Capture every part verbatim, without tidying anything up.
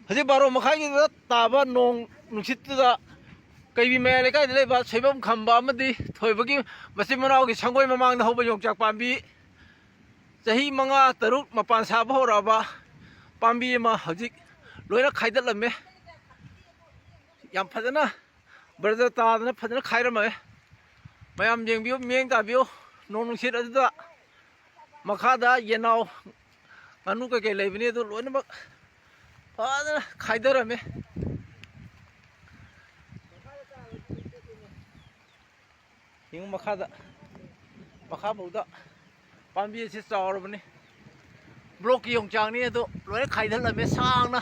ꯍꯧꯖꯤꯛ ꯕꯥꯔꯣ ꯃꯈꯥꯏꯒꯤꯗꯨꯗ ꯇꯥꯕ ꯅꯣꯡ ꯅꯨꯡꯁꯤꯠꯇꯨꯗ ꯀꯩꯕꯤ ꯃꯌꯥꯏ ꯂꯩꯀꯥꯏꯗ ꯂꯩꯕ ꯁꯣꯏꯕꯝ ꯈꯝꯕ ꯑꯃꯗꯤ ꯊꯣꯏꯕꯒꯤ ꯃꯆꯤꯟ ꯃꯅꯥꯎꯒꯤ ꯁꯪꯒꯣꯏ ꯃꯃꯥꯡꯗ ꯍꯧꯕ ꯌꯣꯡꯆꯥꯛ ꯄꯥꯝꯕꯤ ꯆꯍꯤ ꯃꯉꯥ ꯇꯔꯨꯛ ꯃꯄꯥꯟ ꯁꯥꯕ ꯍꯧꯔꯛꯑꯕ ꯄꯥꯝꯕꯤ ꯑꯃ ꯍꯧꯖꯤꯛ ꯂꯣꯏꯅ ꯈꯥꯏꯗꯠꯂꯝꯃꯦ꯫ ꯌꯥꯝ ꯐꯖꯅ ꯕ꯭ꯔꯖ ꯇꯥꯗꯅ ꯐꯖꯅ ꯈꯥꯏꯔꯝꯃꯦ꯫ ꯃꯌꯥꯝ ꯌꯦꯡꯕꯤꯌꯨ, ꯃꯤꯠꯌꯦꯡ ꯇꯥꯕꯤꯌꯨ꯫ ꯅꯣꯡ ꯅꯨꯡꯁꯤꯠ ꯑꯗꯨꯗ ꯃꯈꯥꯗ ꯌꯦꯅꯥꯎ, ꯉꯥꯅꯨ ꯀꯩꯀꯩ ꯂꯩꯕꯅꯤ, ꯑꯗꯨ ꯂꯣꯏꯅꯃꯛ ꯐꯖꯅ ꯈꯥꯏꯗꯔꯝꯃꯦ꯫ ꯌꯦꯡꯉꯨ ꯃꯈꯥꯗ, ꯃꯈꯥ ꯐꯥꯎꯗ ꯄꯥꯝꯕꯤ ꯑꯁꯤ ꯆꯥꯎꯔꯕꯅꯤ꯫ ꯕ꯭ꯂꯣꯛꯀꯤ ꯌꯣꯡꯆꯥꯛꯅꯤ, ꯑꯗꯨ ꯂꯣꯏꯅ ꯈꯥꯏꯗꯠꯂꯝꯃꯦ ꯁꯥꯡꯅ꯫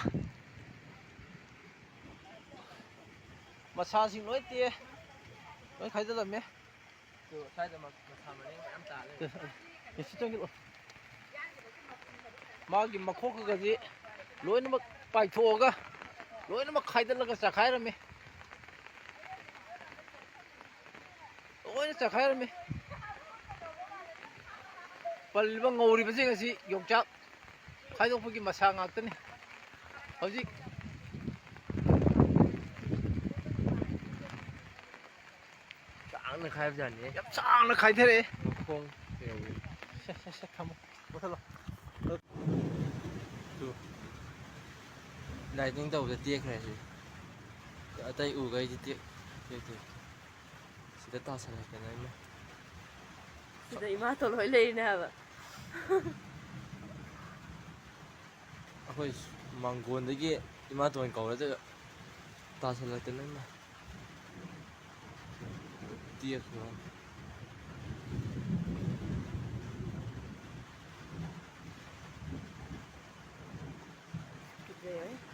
ꯃꯁꯥꯁꯤꯡ ꯂꯣꯏ ꯇꯦꯛꯑꯦ, ꯂꯣꯏ ꯈꯥꯏꯗꯠꯂꯝꯃꯦ꯫ ꯑꯗꯨ ꯁ꯭ꯋꯥꯏꯗ ꯃ-, ꯃꯁꯥ ꯃꯔꯦꯡ ꯃꯌꯥꯝ ꯇꯥ ꯂꯩꯔꯦ꯫ ꯑꯦ, ꯑꯦ, ꯁꯤ ꯆꯪꯁꯤꯜꯂꯣ꯫ ꯃꯥꯒꯤ ꯃꯈꯣꯛ ꯈꯒꯁꯤ ꯂꯣꯏꯅꯃꯛ ꯄꯥꯏꯊꯣꯛꯑꯒ, ꯂꯣꯏꯅꯃꯛ ꯈꯥꯏꯗꯠꯂꯒ ꯆꯈꯥꯏꯔꯝꯃꯤ꯫ ꯂꯣꯏꯅ ꯆꯈꯥꯏꯔꯝꯃꯤ꯫ ꯄꯜꯂꯤꯕ ꯉꯧꯔꯤꯕꯁꯤꯡ ꯑꯁꯤ ꯌꯣꯡꯆꯥꯛ ꯈꯥꯏꯗꯣꯛꯄꯒꯤ ꯃꯁꯥ ꯉꯥꯛꯇꯅꯤ꯫ ꯍꯧꯖꯤꯛ ꯁꯥꯡꯅ ꯈꯥꯏꯕꯖꯥꯠꯅꯤ꯫ ꯌꯥꯝ ꯁꯥꯡꯅ ꯈꯥꯏꯊꯔꯛꯑꯦ꯫ ꯃꯈꯣꯡ ꯌꯧꯏ꯫ ꯁꯦ, ꯁꯦ, ꯁꯦ, ꯊꯝꯃꯣ꯫ ꯃꯨꯊꯠꯂꯣ꯫ ꯇꯨ꯫ ꯂꯥꯏꯇꯤꯡ ꯇꯧꯕꯗ ꯇꯦꯛꯈ꯭ꯔꯦ ꯁꯤ꯫ ꯑꯇꯩ ꯎꯈꯩꯗꯤ ꯇꯦꯛ-, ꯇꯦꯛꯇꯦ꯫ ꯁꯤꯗ ꯇꯥꯁꯜꯂꯛꯇꯅ ꯏꯃꯥ꯫ ꯁꯤꯗ ꯏꯃꯥꯇꯣꯟ ꯍꯣꯏ ꯂꯩꯔꯤꯅꯦ ꯍꯥꯏꯕ꯫ ꯑꯩꯈꯣꯏ ꯃꯥꯡꯒꯣꯟꯗꯒꯤ ꯏꯃꯥꯇꯣꯟ ꯀꯧꯔ ꯆꯠꯂ-, ꯇꯥꯁꯜꯂꯛꯇꯅ ꯏꯃꯥ꯫ ꯇꯦꯛꯈ꯭ꯔꯦ꯫ ꯀꯤꯖꯩꯌꯦ꯫